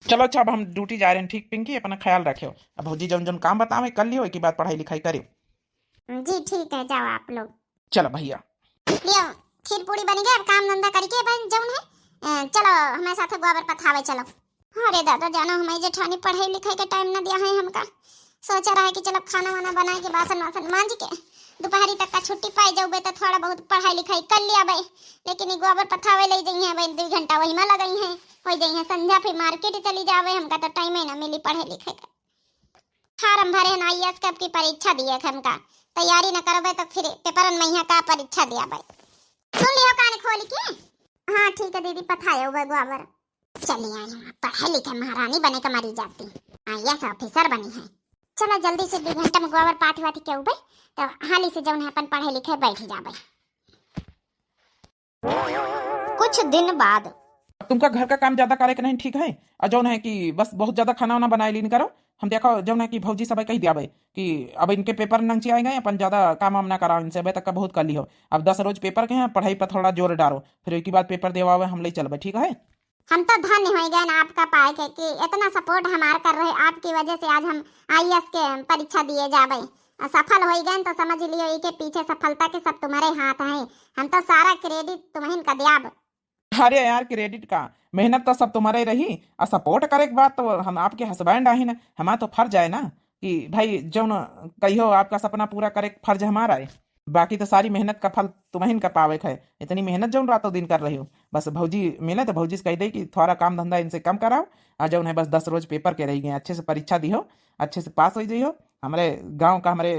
चलो अच्छा, अब हम ड्यूटी जा रहे हैं। ठीक पिंकी, अपना ख्याल रखियो। अब भौजी जौन जौन काम बतावे कर लियो, एक ही बात पढ़ाई लिखाई करियो। जी ठीक है, जाओ आप लोग। चलो भैया। लियो, खीर पूड़ी बन गया, अब काम धंधा करके अपन जौन है, अ, चलो हमारे साथ गोबर पथावे चलो। अरे दादा जानो, हमारी जेठानी पढ़ाई लिखाई के टाइम न दिया है हमका। सोचा रहा है कि चलो खाना वाना बनाए के, बासन वासन मांज के दोपहरी तक का छुट्टी पाई जाऊबे तो थोड़ा बहुत पढ़ाई लिखाई कर लिया बे, लेकिन ई गोबर पथावे ले जाइए बे, दो घंटा वही में लगई है, हो जाइए संझा, फिर मार्केट चली जावे, हमका तो टाइम ही ना मिली पढ़े लिखे का। फार्म भरे ना, आईएएस कब की परीक्षा दिए हमका, तैयारी न करबे तो फिर पेपरन में यहाँ का परीक्षा दिया बे। सुन लियो कान खोल के। हाँ ठीक है दीदी, पथाए हुए गोबर। चली आई हूँ, पढ़े लिखे महारानी बने के मरी जाती, आईएएस ऑफिसर बनी है। चलो जल्दी से दो घंटा में गोबर पाथी वाथी के उबे, तो हाली से जौन है अपन पढ़े लिखे बैठ जाबे। कुछ दिन बाद। तुमका घर का काम ज्यादा करे के नहीं ठीक है, और जौन है कि बस बहुत ज्यादा खाना वाना बनाए लीन करो। हम देखो जौन है कि भौजी सब कह दियाबे कि अब इनके पेपर नंगचियाए गए, अपन ज्यादा काम वाम ना कराओ इनसे, अबे तक का बहुत कर ली हो। अब दस रोज पेपर के हैं, पढ़ाई पर थोड़ा जोर डालो, फिर एक ही बाद पेपर देवावे हम ले चलबे, ठीक है? हम तो धन्य हो गए ना आपका पाए के कि इतना सपोर्ट हमार कर रहे, आपकी वजह से आज हम आईएएस के परीक्षा दिए जाबे और सफल हो गए। तो समझ लियो, इके पीछे सफलता के सब तुम्हारे हाथ है। हम तो सारा क्रेडिट तुम्हें का दियाब। अरे यार, क्रेडिट का, मेहनत तो सब तुम्हारे रही, और सपोर्ट करे के बात तो हम आपके हस्बैंड आही ना, हमारा तो फर्ज है ना कि भाई जौन कहियो आपका सपना पूरा करे के फर्ज हमारा है। बाकी तो सारी मेहनत का फल तुम्हें का पावे के है। इतनी मेहनत जौन रातों दिन कर रही हो, बस भौजी मिले तो भौजी से कह दे कि थोड़ा काम धंधा इनसे कम कराओ, और जौन है बस दस रोज पेपर के रह गए, अच्छे से परीक्षा दिहो, अच्छे से पास हो जाइयो, हमारे गाँव का, हमारे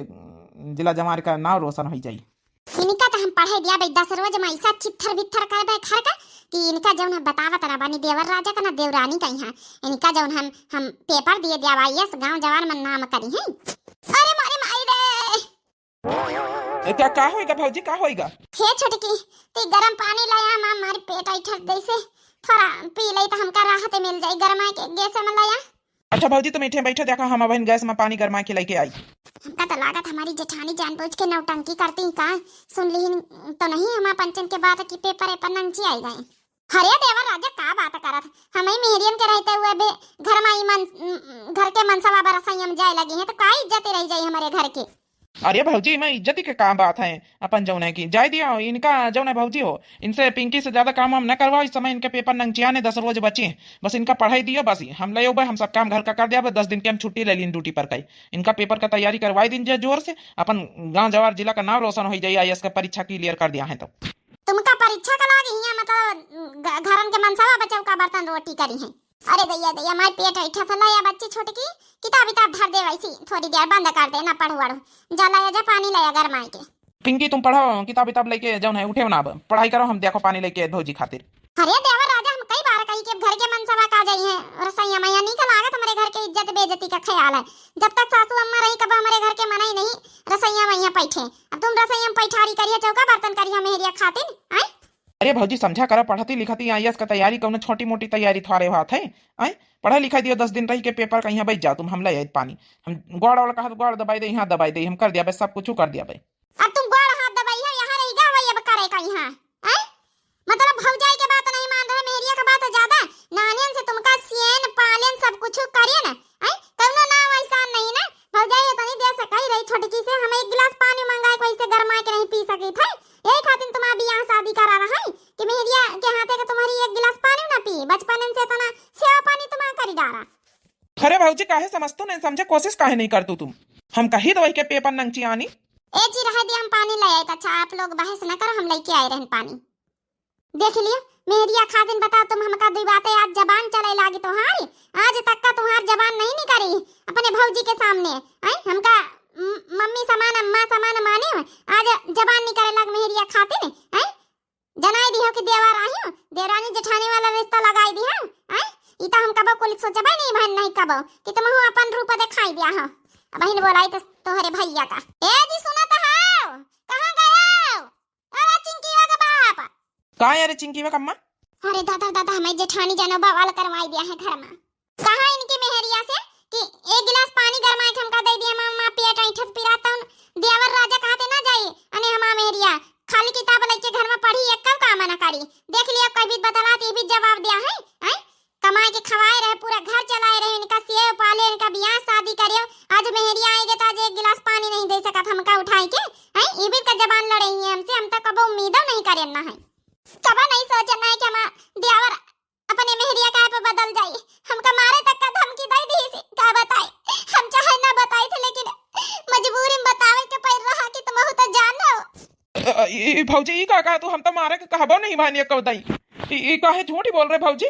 जिला जवार का नाम रोशन हो जाई। इनका तो हम पढ़े दिया भाई, दस रोज में ऐसा छित्थर भित्थर करबे घर का कि इनका जौन है बतावत ना बानी देवर राजा का ना देवरानी का यहाँ, इनका जौन हम हम पेपर दिए दिया आईएएस गाँव जवार में नाम करी हैं। अरे मारे माई रे। ए, का, का होइगा भौजी, का होइगा? हे छोटकी, ती गरम पानी लाया, माँ, मार पेट ऐठत जैसे थोड़ा पी लई तो हमका राहत मिल जाई, गरमाए के गैस में लाया। अच्छा भौजी, तुम इठे बैठो, देखो हम अबहिन गैस में पानी गरमाए के लेके आई। हमका तो लागत हमारी जेठानी जानबूझ के नौटंकी करती का, सुन लिहिन तो नहीं हमार पंचन के बात की पेपर एपर नंगची आई गए। अरे देवर राजा, का बात करत? हमही मेहरियन के रहते हुए भी घर में ई मन, घर के मनसवा बरसैया में जाए लगी हैं, तो का इज्जत रह जाई हमारे घर के? अरे भौजी, मैं इज्जत के का बात है, अपन जौन है कि जाए दिया इनका, जौन है भौजी हो, इनसे पिंकी से ज्यादा काम वाम न करवाओ। इस समय इनके पेपर नंगचियाने दस रोज बचे हैं, बस इनका पढ़ाई दियो, बस हम ले उबे, हम सब काम घर का कर दिया, बस दस दिन के हम छुट्टी ले लीन ड्यूटी पर कई, इनका पेपर का तैयारी करवाई दिन जे जोर से, अपन गाँव जवार जिला का नाम रोशन हो जाए, आईएएस का परीक्षा क्लियर कर दिया है तो। तुमका परीक्षा का लाग हियां, मतलब, घ-, घरन के मनसवा बचाऊ का बर्तन रोटी करी हैं। अरे दैया, दैया, मार पेट ऐठा से लाया बच्ची छोटकी, किताब विताब धर दे वैसी, थोड़ी देर बंद कर दे, ना पढ़ वढ़। जा लाया, जा पानी लाया गरमाए के। पिंकी, तुम पढ़ो, किताब विताब लेके जौन है उठे ना, अब पढ़ाई करो, हम देखो पानी लेके भौजी खातिर। अरे देवर राजा, हम कई बार कही कि अब घर के मनसवा का जाई हैं, रसोईया मैया नहीं का लागत, हमारे घर के इज्जत बेइज्जती का ख्याल है। जब तक सासू अम्मा रही, कब हमारे घर के मना ही नहीं, रसोईया मैया बैठे। अब तुम रसोईया में पैठारी करिए, चौका बर्तन करिए मेहरिया खातिर, आय? अरे भौजी, समझा करा, पढ़ती लिखती आईएएस का तैयारी, कौनो छोटी मोटी तैयारी थोड़े होत है, आय? पढ़ाई लिखाई दियो, दस दिन रही के पेपर का यहाँ बैठ जाओ तुम, हम ले आए पानी, हम गोड़ वाला कहा तो गोड़ दबाई दे, यहाँ दबाई दे, हम कर दिया बे, सब कुछ कर दिया बे। अब तुम गोड़ हाथ दबाई है, यहाँ रही गा, वही अब करे का यहाँ, आय? मतलब भौजाई के बात नहीं मान रहे, मेहरिया का बात ज्यादा। नानियन से तुमका सियन, पालेन, सब कुछ करियन, हैं? कौनो नाम एहसान नहीं ना। भौजाई इतनी देर से कही रही छोटकी से, हम एक गिलास पानी मंगाए, कोई से गरमाए के नहीं पी सकी थे। यही खातिर तुम्हारा बियाह शादी करा रहा है कि मेहरिया के हाथे का तुम्हारी एक गिलास पानी ना पी। बचपन से इतना सेवा पानी तुम्हारा करी डारा। अरे भौजी, काहे समझ तू नहीं समझे, कोशिश काहे नहीं कर तू तुम? हम कही तो वही के पेपर नंगची आनी। ए जी, रह दिया, हम पानी ले आए। अच्छा, आप लोग बहस न करो, हम लेके आए रहन पानी। देख लियो, मेहरिया खादिन बताओ तुम हमका दुई बातें, आज जबान चले लागी तुम्हारी। आज तक का तुम्हार जबान नहीं निकरी अपने भौजी के सामने, हैं? हमका म-, मम्मी समान, अम्मा समान माने, आज जबान निकरे लाग मेहरिया खातिन, हैं? जनाई दिहो कि देवर आहियो, देवरानी जेठानी वाला रिश्ता लगाई दिहो। आय, ई त हम कबो कुल सोचबे नहीं भन नहीं कबो कि तुमहू अपन रूप दिखाई दिया हो। अब बहिन बोलाई तो तोहरे भैया का। ए जी, सुनत हो? कहाँ गयो? अरे चिंकीवा का बाप। का यार चिंकीवा का अम्मा? अरे दादा दादा, हमारी जेठानी जानो बवाल करवाई दिया है घर में। कहा इनकी मेहरिया से कि एक गिलास पानी गरमाए के हमका दे दिया, माँ, माँ पेट ऐंठत पिरात हूँ। देवर राजा कहते ना जाई, अने हमार मेहरिया खाली किताब लेके घर में पढ़ी, एक काम ना करी। देख लिया, कोई भी बतलात, ये भी जवाब दिया है, हैं? कमाए के खवाए रहे, पूरा घर चलाए रहे, इनका सिए पाले, इनका बियाह शादी करियो। आज मेहरिया आएगे तो आज एक गिलास पानी नहीं दे सकत हमका उठाए के, हैं? ये भी का जबान लड़े ही है हमसे, हम तो कबो उम्मीदों नहीं करेन ना है, कबो नहीं सोचेन ना है कि हमार देवर अपने मेहरिया का पे बदल जाई। हमका मारे तक का धमकी दे दी सी, का बताई, हम चाहे ना बताई थे, लेकिन मजबूरी में बतावे के पड़ रहा कि तुम बहुत जानो। अ, अ, ई भौजी, ई का कहा तू? हम तो मारे के कहबो नहीं भानिया कब दाई। ई, ई काहे झूठी बोल रहे भौजी?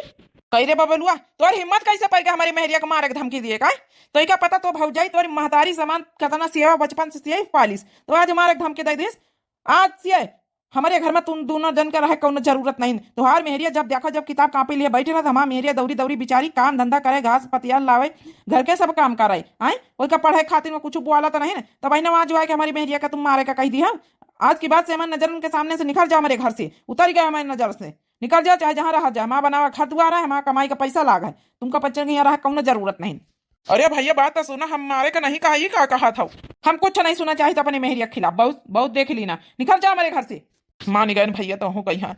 कही रे बबलुआ, तोर हिम्मत कैसे पड़ गया हमारी मेहरिया को मारे के धमकी दिए का? तो ई का पता तो भौजाई तोरी महतारी समान कितना सेवा बचपन से सियाई पालिस, तो आज मारे के धमकी दे दिस। आज से हमरे घर में तुम दोनों जन के रहे कौनो जरूरत नहीं। तोहार मेहरिया जब देखो, जब किताब कॉपी लिए बैठे रहे, तो हमार मेहरिया दौरी दौरी बिचारी काम धंधा करे, घास पतियार लावे, घर के सब काम करे। आए, ओई का पढ़े खातिर में कुछ बोला तो नहीं ना। तब ना वहाँ जो है कि हमारी मेहरिया का तुम मारे का कह दी हो। आज की बात से हमारे नजरन के सामने से निकल जाओ मेरे घर से, उतर गया हमारी नजर से। निकल जाओ, चाहे जहाँ रहा जाए, हमार बनावा घर दुआर है, हमार कमाई का पैसा लाग है, तुमका बच्चन के यहाँ रहा कौनो जरूरत नहीं। अरे भैया, बात तो सुना, हम मारे का नहीं कहा, ये का कहा था? हम कुछ नहीं सुना चाहित अपने मेहरिया के खिलाफ। बहुत, बहुत देख ली ना, निकल जाओ मेरे घर से। मान गए न भैया, तो हो गई हाँ,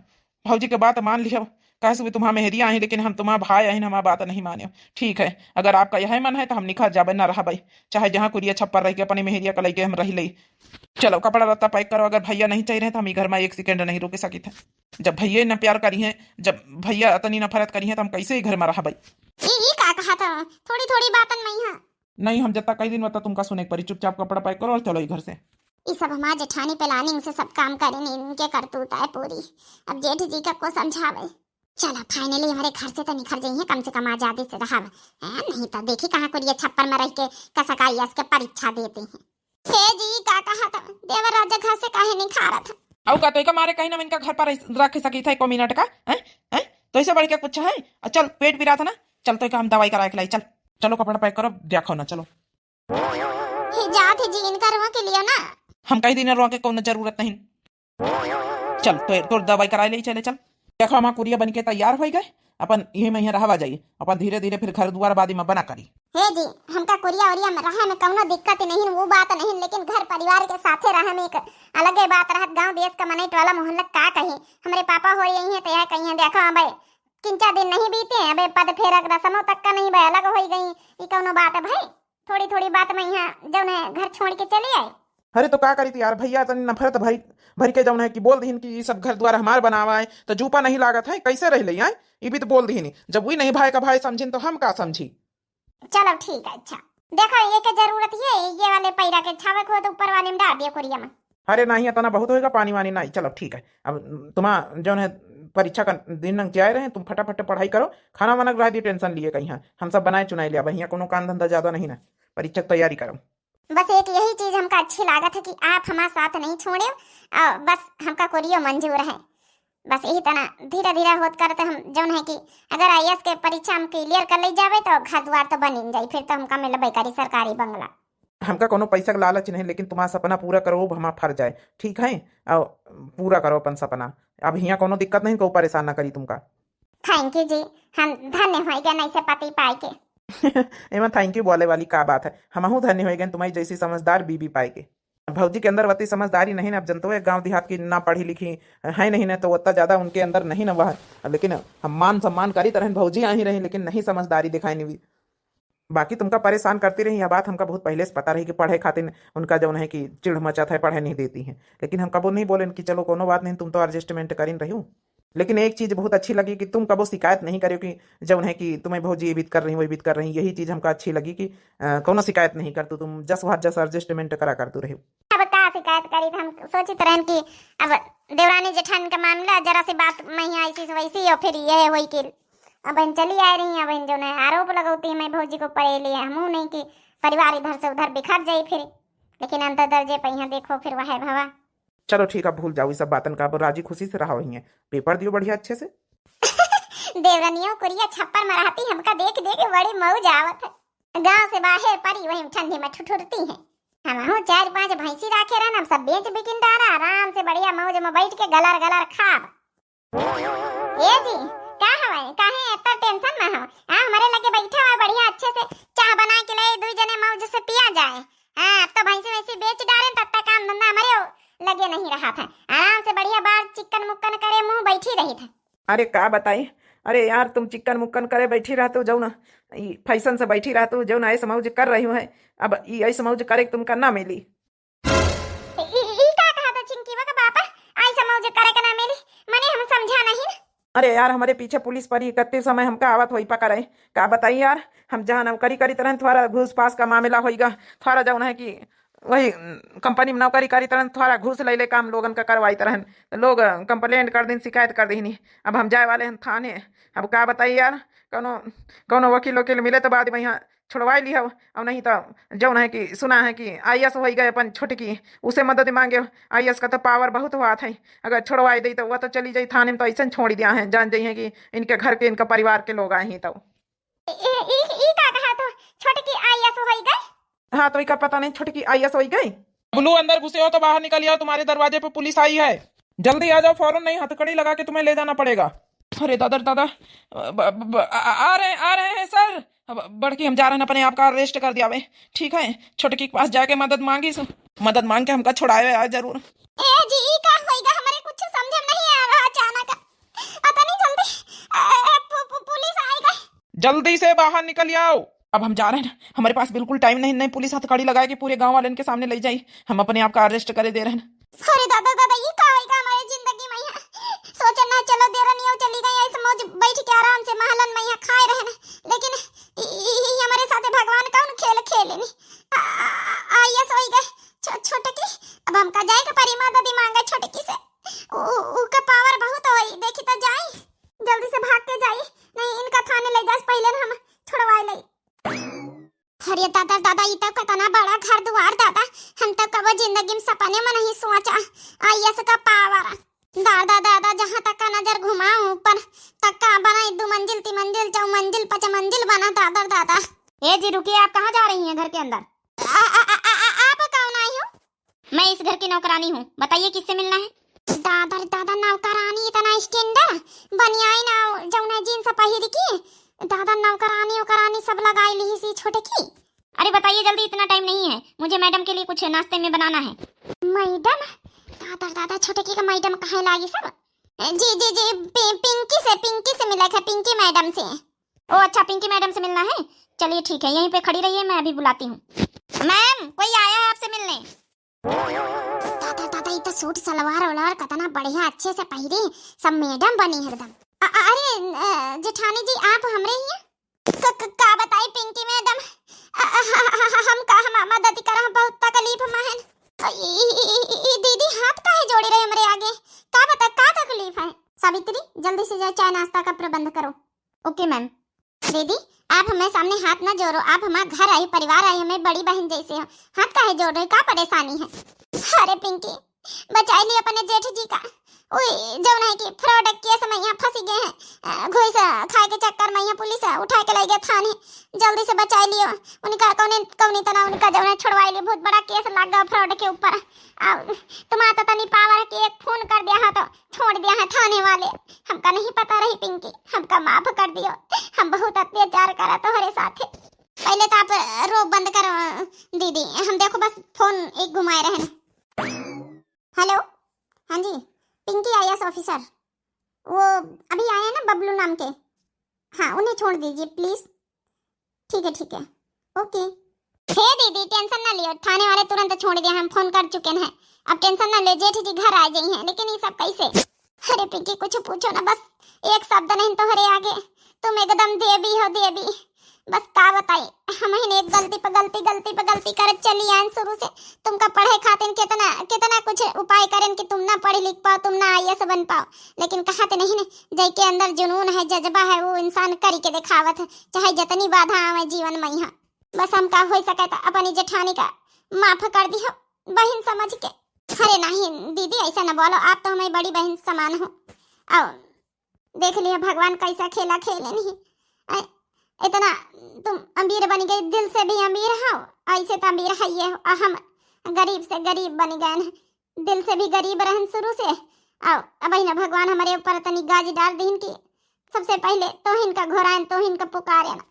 भौजी के बात मान लियो। काहे से भी तुम्हार मेहरिया आई, लेकिन हम तुम्हार भाई आई, हमार बात नहीं माने। ठीक है, अगर आपका यह मन है तो हम निकल जाबे, ना रहबे, चाहे जहाँ कुरिया छप्पर रह के अपने मेहरिया का लेके हम रह ले। चलो कपड़ा लत्ता पैक करो, अगर भैया नहीं चाहिए रहे तो हम ई घर में एक सेकंड नहीं रुक सकित है। जब भैया न प्यार करी हैं, जब भैया अतनी नफरत करी हैं, तो हम कैसे ई घर में रहबे? ई, ई का कहा था? थोड़ी थोड़ी बातन में यहाँ। नहीं, हम जत्ता कई दिन बता तुमका सुने के परी। चुपचाप कपड़ा पैक करो और चलो ई घर से। ई सब हमार जेठानी प्लानिंग से सब काम करेन, इनके करतूत है पूरी। अब जेठ जी का को समझावे। चला, फाइनली हमारे घर से तो निकल जाइए, कम से कम आजादी से रहब। हैं, नहीं तो देखी कहाँ कुरिया छप्पर में रह के कसकाई अस के परीक्षा देते हैं। हे जी, का कहा था? देवर राजा घर से काहे निखारत है? अउ का, तो एका मारे कहीं ना इनका घर पर रख, रख सकी था एको मिनट का, हैं? हैं? तो ऐसे बढ़ के कुछ है? आ, चल, पेट पिरात है ना, चल, तो एका हम दवाई करा के लाई, चल। चलो, कपड़ा पैक करो, देखो ना, चलो। हे जात है जी, इनका रुआ के लियो ना। हम कही दिन रुआ के कौनो जरूरत नहीं। चल, तो, तोर दवाई कराए ले चले, चल। देखो, हमार कुरिया बन के तैयार हो गए, अपन यही में यहाँ रहवा जाइए, अपन धीरे धीरे फिर घर दुआर बाद में बना करी। हे जी, हमका कुरिया उरिया में रहे में कौनो दिक्कत नहीं, वो बात नहीं, लेकिन घर परिवार के साथे रहे में एक अलगे बात रहत। गांव देश का मनई टोला मोहल्ला का कही, हमरे पापा हो रही हैं तो यह कही, देखो अबे किंचा दिन नहीं बीते, अबे पद फेरक रस्मों तक का नहीं बे, अलग हो गई, ई कौनो बात है भाई? थोड़ी थोड़ी बात में यहाँ जौन है घर छोड़ के चली आए। अरे तो का करी थी यार, भैया तनी नफरत भरी, भरी के जौन है कि बोल दीन कि ई सब घर द्वार हमार बनावा है, तो जूपा नहीं लागत है, कैसे रह ले आए? ई भी तो बोल दीन, जब वही नहीं भाई का भाई समझिन तो हम का समझी? चलो ठीक है, अच्छा देखो ये के जरूरत है, ये वाले पैरा के छावे को तो ऊपर वाले में डाल दिया कुरिया में। अरे नहीं, इतना बहुत होएगा पानी वानी नहीं। चलो ठीक है, अब तुम्हारा जौन है परीक्षा का दिन नंग जाए रहे, तुम फटाफट पढ़ाई करो, खाना वाना रह दी टेंशन लिए कहीं, हम सब बनाए चुनाए लिया, अब यहाँ कोनो काम धंधा ज्यादा नहीं ना, परीक्षा की तैयारी करो। बस एक यही चीज हमका अच्छी लागत है कि आप हमार साथ नहीं छोड़े, और बस हमका कुरियो मंजूर है। बस यही तना धीरे धीरे होत करते हम जौन है कि अगर आईएएस के परीक्षा हम क्लियर कर ले जावे तो घर द्वार तो बनिन जाई, फिर तो हमका मिलबे करी सरकारी बंगला। हमका कोनो पैसा के लालच नहीं, लेकिन तुम्हारा सपना पूरा करो, अब हमार फर्ज है, ठीक है? और पूरा करो अपन सपना। अब हियाँ कोनो दिक्कत नहीं, कोई परेशान ना करी तुमका। थैंक यू जी, हम धन्य हो गए ऐसे पति पाए के। एमा थैंक यू बोले वाली का बात है, हमहू धन्य हो गए तुम्हारी जैसी समझदार बीबी पाए के। भौजी के अंदर वत्ती समझदारी नहीं ना, अब जनतो है गाँव देहात की ना पढ़ी लिखी है नहीं ना, तो वत्ता ज्यादा उनके अंदर नहीं ना वह। लेकिन हम मान सम्मान करी तरह भौजी आई रही, लेकिन नहीं समझदारी दिखाई नहीं हुई। बाकी तुमका परेशान करती रही, यह बात हमका बहुत पहले से पता रही कि पढ़े खातिर उनका जौन है कि चिढ़ मचत है, पढ़े नहीं देती हैं। लेकिन हम कबो नहीं बोलेन कि चलो कोनो बात नहीं, तुम तो एडजस्टमेंट करिन रही हो। लेकिन एक चीज बहुत अच्छी लगी कि तुम कबो शिकायत नहीं करियो कि जौन है कि तुम्हें भौजी ये बीत कर रही, वही बीत कर रही। यही चीज हमका अच्छी लगी कि, अ, कोनो शिकायत नहीं करतू तुम, जस वह जस एडजस्टमेंट करा करतू रही। अब का शिकायत करी, हम सोचित रहन कि अब देवरानी जेठान का मामला जरा सी बात में ही ऐसी से वैसी और फिर ये होई कि अब हम चली आए रही, अब हम जौन है आरोप लगौती हमें भौजी को पड़े लिए, हमहू नहीं कि परिवार इधर से उधर बिखर जाई फिर। लेकिन अंतर दर्जे पे यहाँ देखो फिर वह भवा। चलो ठीक, अब भूल जाओ ई सब बातन का, अब राजी खुशी से रहा वहीं, पेपर दियो बढ़िया अच्छे से। देवरनियो कुरिया छप्पर में रहती, हमका देख देख बड़ी मौज आवत है। गाँव से बाहर परी वहीं ठंडी में ठुठुरती है। हमहू चार पांच भैंसी राखे रहन, हम सब बेच बिकिन डारा, आराम से बढ़िया मौज में बैठ के गलर गलर खाब। ए जी, का हवे? काहे इतना टेंशन में हो? हाँ, हमारे लगे बैठा हुआ बढ़िया अच्छे से चाह बना के ले, दुई जने मौज से पिया जाए। हाँ, अब तो भैंसी वैसी बेच डारे, तब तक काम धंधा हमारे लगे नहीं रहा था। आराम से बढ़िया बार चिक्कन मुक्कन करे मुंह बैठी रही था। अरे का बताई, अरे यार, तुम चिक्कन मुक्कन करे बैठी रहतू, जौन ई फैशन से बैठी रहतू, जौन ऐस मौज कर रही है, अब ई ऐस मौज करे के तुमका ना मिली। ई, ई, ई का कहा था चिंकीवा का पापा? ऐस मौज करे के ना मिली, मने हम समझा नहीं। अरे यार, हमरे पीछे पुलिस परी, कत्ते समय हमका आवत होई पकड़े। का बताई यार, हम जहाँ नौकरी करीत रहन, थोड़ा घूस पास का मामला होइगा, थोड़ा जौन है कि वही, उम, कंपनी में नौकरी करीत रहन, थोड़ा घूस ले ले काम लोगन का करवाइत रहन, तो लोग, अ, कंप्लेंट कर दिन, शिकायत कर दीनी। अब हम जाए वाले हन थाने। अब का बताई यार, कौनो, कौनो वकील वकील मिले तो बाद में यहाँ छुड़वाई लिहव, और नहीं तो जौन है कि सुना है कि आईएएस होई गए अपन छोटकी, उसे मदद मांगे। आईएएस का तो पावर बहुत हुआ था, अगर छुड़वाई दे तो वह तो चली जाई थाने में, तो ऐसे छोड़ दिया है, जान जाई है कि इनके घर के, इनका परिवार के लोग आए हैं तो। ई, ई, ई का कहा तो छोटकी आईएएस होई गई? हाँ, तो इका पता नहीं छोटकी आईएएस होई गई। बुलू, अंदर घुसे हो तो बाहर निकल आओ, तुम्हारे दरवाजे पे पुलिस आई है। जल्दी आ जाओ फौरन, नहीं हथकड़ी लगा के तुम्हें ले जाना पड़ेगा। अरे दादा रे दादा, ब-, ब-, ब-, आ, आ रहे हैं, आ रहे हैं सर। अब बड़की, हम जा रहे हैं, अपने आप का अरेस्ट कर दियावे, ठीक है? छोटकी के पास जाके मदद मांगी सु, मदद मांग के हमका छुड़ावे आज जरूर। ए जी, ई का होइगा? हमरे कुछ समझ में नहीं आ रहा अचानक। अतनी जल्दी, ए, ए, पु-, पु-, पुलिस आई गई। जल्दी से बाहर निकल आओ, अब हम जा रहे हैं। हमारे पास बिल्कुल टाइम नहीं, नहीं पुलिस हथकड़ी लगाए कि पूरे गांव वाले इनके सामने ले जाई। हम अपने आप का अरेस्ट करे दे रहे हैं। अरे दादा, दादा, ई का होइगा हमारे जिंदगी में यहाँ? सोचन ना, चलो देरनियो चली गई, ऐसे मौज बैठ के आराम से महलन में यहाँ खाए रहन, लेकिन ई, ई, ई हमारे साथे भगवान कौन खेल खेले नी? आ, आ, आ, आईएएस होई गए छो-, छोटकी, अब हमका जाए के परी मदद मांगे छोटकी से। उ, उ, उके पावर बहुत होई, देखी तो जाई, जल्दी से भाग के जाई, नहीं इनका थाने ले जास, पहले न हम छुड़वाए ले। अरे दादा, दादा, ई तो कितना बड़ा घर दुआर दादा, हम तो कबो जिंदगी में सपने में नहीं सोचा आईएएस का पावर। दादा, दादा, जहाँ तक का नजर घुमाऊं ऊपर तक का बना, दो मंजिल, तीन मंजिल, चार मंजिल, पाँच मंजिल बना दादा, दादा। ए जी रुकिए, आप कहाँ जा रही हैं घर के अंदर? आ, आ, आ, आ, आ, आप कौन आई हो? मैं इस घर की नौकरानी हूँ, बताइए किससे मिलना है? दादा रे दादा, नौकरानी इतना स्टैंडर्ड, बनियाइन और जौन है जींस पहिर के, दादा नौकरानी ओकरानी सब लगाई ली सी छोटकी। अरे बताइए जल्दी, इतना टाइम नहीं है, मुझे मैडम के लिए कुछ नाश्ते में बनाना है। मैडम? दादा रे दादा, छोटकी का मैडम कहाँ लागी सब? जी, जी, जी, पि-, पिंकी से, पिंकी से मिला है, पिंकी मैडम से। ओ अच्छा, पिंकी मैडम से मिलना है, चलिए ठीक है, यहीं पे खड़ी रहिए, मैं अभी बुलाती हूँ। मैम, कोई आया है आपसे मिलने। दादा, दादा, ई तो सूट सलवार वलवार कितना बढ़िया, अच्छे से पहिरी, सब मैडम बनी हरदम। अ-, अ-, अरे, अ, जेठानी जी, आप हमरे हिया? क-, क-, का बताई पिंकी मैडम, अ-, अ-, ह-, ह-, ह-, हम का, हम मदद करा, हम बहुत तकलीफ में हन। अ, ई, ई, ई, ई, ई दीदी हाथ काहे जोड़ी रहे हमरे आगे? का बता, का तकलीफ है? सावित्री, जल्दी से जाओ, चाय नाश्ता का प्रबंध करो। ओके मैम। दीदी, आप हमारे सामने हाथ ना जोड़ो, आप हमारा घर आई, परिवार आई, हमारी बड़ी बहन जैसे हो, हाथ काहे जोड़ रहे, का परेशानी है? अरे पिंकी, बचाई ली अपने जेठ जी का। ओए, जौन है कि फ्रॉड केस में यहाँ फंसी गए हैं, अ, घूस खाए के चक्कर में यहाँ पुलिस उठा के ले गए थाने। जल्दी से बचाई लियो उनका, कौने कौनी तना उनका जौन है छुड़वाई लियो, बहुत बड़ा केस लग गया फ्रॉड के ऊपर। आ, तुम्हारा तो तनी पावर के एक फोन कर दिया है तो छोड़ दिया है थाने वाले। हमका नहीं पता रही पिंकी, हमका माफ कर दियो, हम बहुत अत्याचार करा तोहरे साथे। पहले तो आप रो बंद करो दीदी, हम देखो बस फोन एक घुमाए रहन। हेलो, हाँ जी, पिंकी आईएएस ऑफिसर, वो अभी आए हैं ना बबलू नाम के, हाँ उन्हें छोड़ दीजिए प्लीज। ठीक है, ठीक है, ओके। हे दीदी, टेंशन ना लियो, थाने वाले तुरंत छोड़ दिया, हम फोन कर चुके हैं। अब टेंशन ना ले, जेठ जी घर आ जाई हैं, लेकिन ये सब कैसे? अरे पिंकी, कुछ पूछो ना, बस एक शब्द नहीं तोहरे आगे, तुम एकदम देवी हो देवी। बस का बताई, हम ही ने एक गलती पे गलती, गलती पे गलती करत चली आन शुरू से। तुमका पढ़े खातिर कितना, कितना कुछ उपाय करेन कि तुम ना पढ़ लिख पाओ, तुम ना आईएएस बन पाओ, लेकिन कहत नहीं ने, जैके अंदर जुनून है, जज्बा है, वो इंसान करी के दिखावत है, चाहे जितनी बाधा आवे जीवन में यहाँ। बस हमका हो सके तो अपनी जेठानी का माफ कर दियो बहिन समझ के। अरे नहीं दीदी, ऐसा न बोलो, आप तो हमारी बड़ी बहन समान हो। आओ, देख लिया भगवान कैसा खेला खेले नहीं। ऐ, इतना तुम अमीर बन गई, दिल से भी अमीर हो, ऐसे तो अमीर है ये हो, और हम गरीब से गरीब बन गए हैं, दिल से भी गरीब रहन शुरू से। आओ, अब ही ना भगवान हमारे ऊपर इतनी गाज डाल दीन कि सबसे पहले तोहिन का घोरायन, तोहिन का पुकारे ना,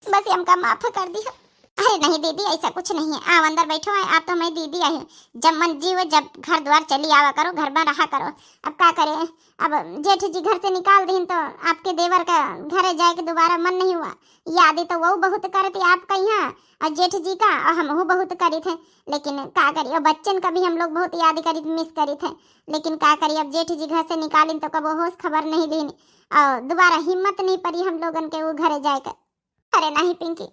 बस हमका माफ कर दिया। अरे नहीं दीदी, ऐसा कुछ नहीं है, आओ अंदर बैठो, आए आप तो हमारी दीदी आई, जब मन जीव जब घर द्वार चली आवा करो, घर में रहा करो। अब का करे, अब जेठ जी घर से निकाल दीन तो आपके देवर का घरे जाए के दोबारा मन नहीं हुआ। याद तो वो बहुत करती आपका यहाँ और जेठ जी का, और हमहू बहुत करी थे, लेकिन का करी, और बच्चन का भी हम लोग बहुत याद करी, मिस करी थे। लेकिन का करी, अब जेठ जी घर से निकालिन तो कबो होश खबर नहीं लीन, और दोबारा हिम्मत नहीं पड़ी हम लोगन के वो घरे जाए के। अरे नहीं पिंकी,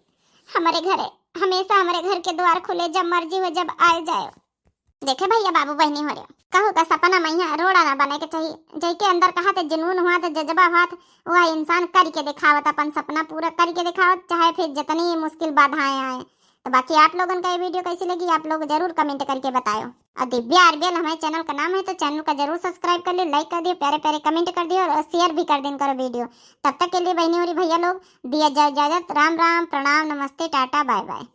हमारे घरे हमेशा हमारे घर के द्वार खुले, जब मर्जी हो जब आए जाए। देखे भैया बाबू बहनी हो रहे, कहू का सपना मैया रोड़ा ना बने के चाहिए। जैके अंदर कहा थे जुनून हुआ थे, जज्बा हुआ थे, वह इंसान करके दिखावत, अपन सपना पूरा करके दिखावत, चाहे फिर जितनी मुश्किल बाधाएं आए। तो बाकी आप लोगन का ये वीडियो कैसी लगी, आप लोग जरूर कमेंट करके बतायो। और दिव्या आरबीएल हमारे चैनल का नाम है, तो चैनल का जरूर सब्सक्राइब कर लियो, लाइक कर दियो, प्यारे प्यारे कमेंट कर दियो और शेयर भी कर देन करो वीडियो। तब तक के लिए बहनी हो रही भैया लोग, दिया जाए इजाजत। राम राम, प्रणाम, नमस्ते, टाटा, बाय बाय।